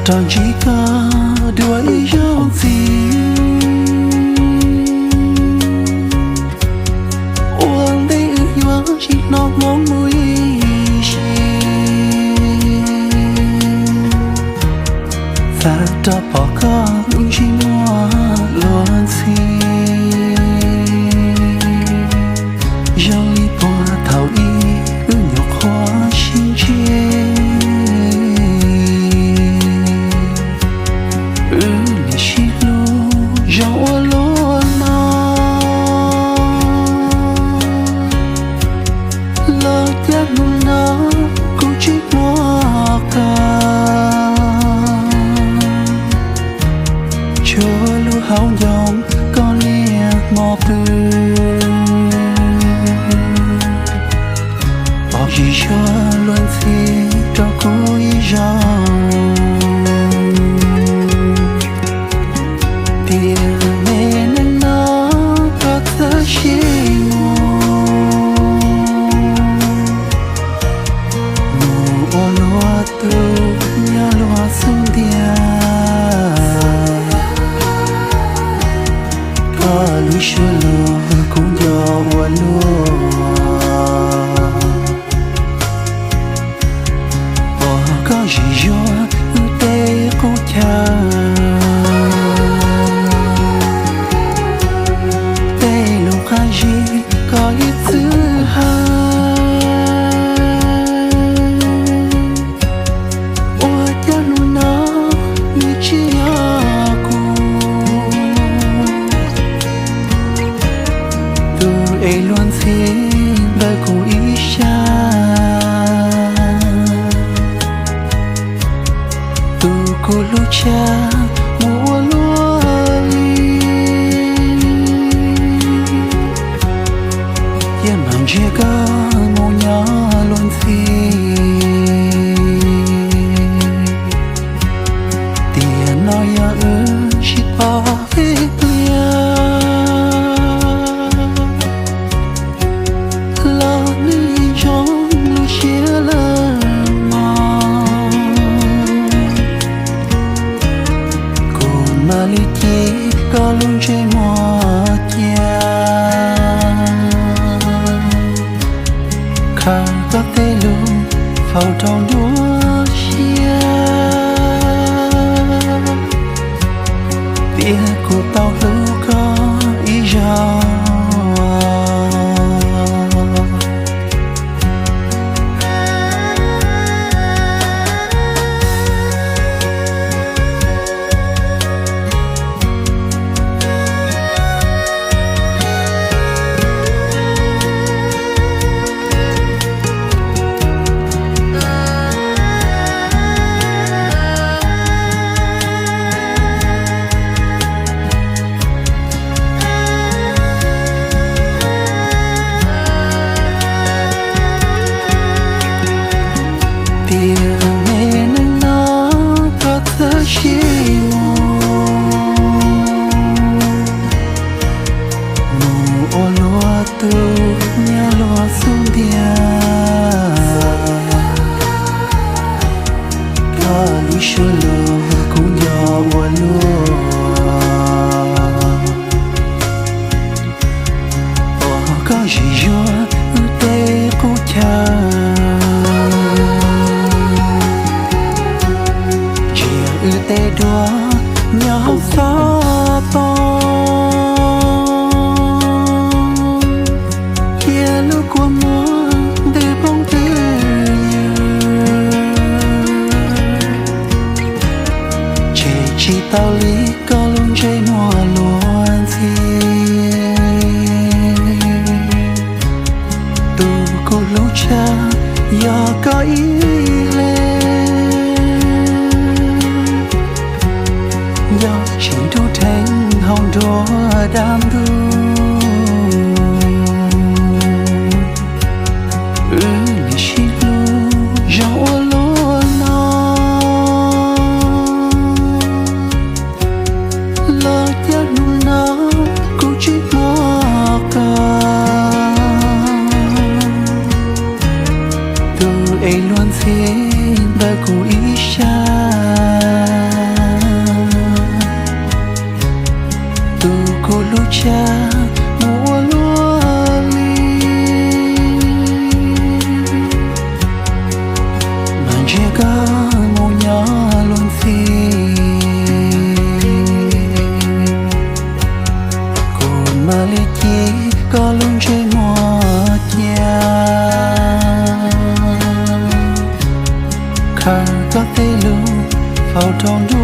Tau ntsib koj dua ib zaug ntxiv, ua ntej wb yuav tsis hnov hmoov mus ib sim. Xav rov pom koj lub ntsej muag luag ntxhi, zoo li puag thaum ub wb nyuam qhuav sib ntsib. Wb nim sib hlub zoo ua luaj no, los cas hnub no kuv tsis muaj koj, tshuav lub hauv ncoo koj niaj hmo pw. Pom zim zuag luag ntxhi rau kuv ib zaug, tiam me neej no koj txawj sib mus, mus ua luag tus nyob luag xub ntiag. Koj lub suab lus kuv nco ua luaj, pom koj zim zuag wb tej qub chaw, tej lus qab zib koj ib txwm hais. Ua cas hnub no nws tsis yog kuv, tus es luag ntxhi ntawm kuv ib sab, tus kuv hlub tshaj mus ua luaj li. Cia mam ntsiag koj mus nyob luag ntxhi, tiam no yog wb sib pom ib pliag, los nws zoo lub siab lawm mog. Kuv mam li cia koj lub ntsej muag cia, khaws koj tej lus faus rau nruab siab, tias kuv tau hlub koj ib zaug. Tiam me neej no koj txawj sib mus, mus ua luag tus nyob luag xub ntiag. Koj lub suab lus kuv nco ua luaj, pom koj zim zuag wb tej qub chaw, ntsia wb tej duab nyob hauv xov tooj, cia lub kua muag ntws poob twj ywm, tshem tsis tau li koj lub ntsej muag luag ntxhi. Tus kuv hlub tshaj yog koj ib leeg, nco tsis nrug dheev hauv nruab dab ntub. Wb nim sib hlub zoo ua luaj no, los cas hnub no kuv tsis muaj koj, tus es luag ntxhi ntawm kuv ib sab. Tus kuv hlub tshaj mus ua luaj li, mas ntsia koj mus nyob luag ntxhi. Kuv mam li cia koj lub ntsej muag cia, khaws koj tej lus faus rau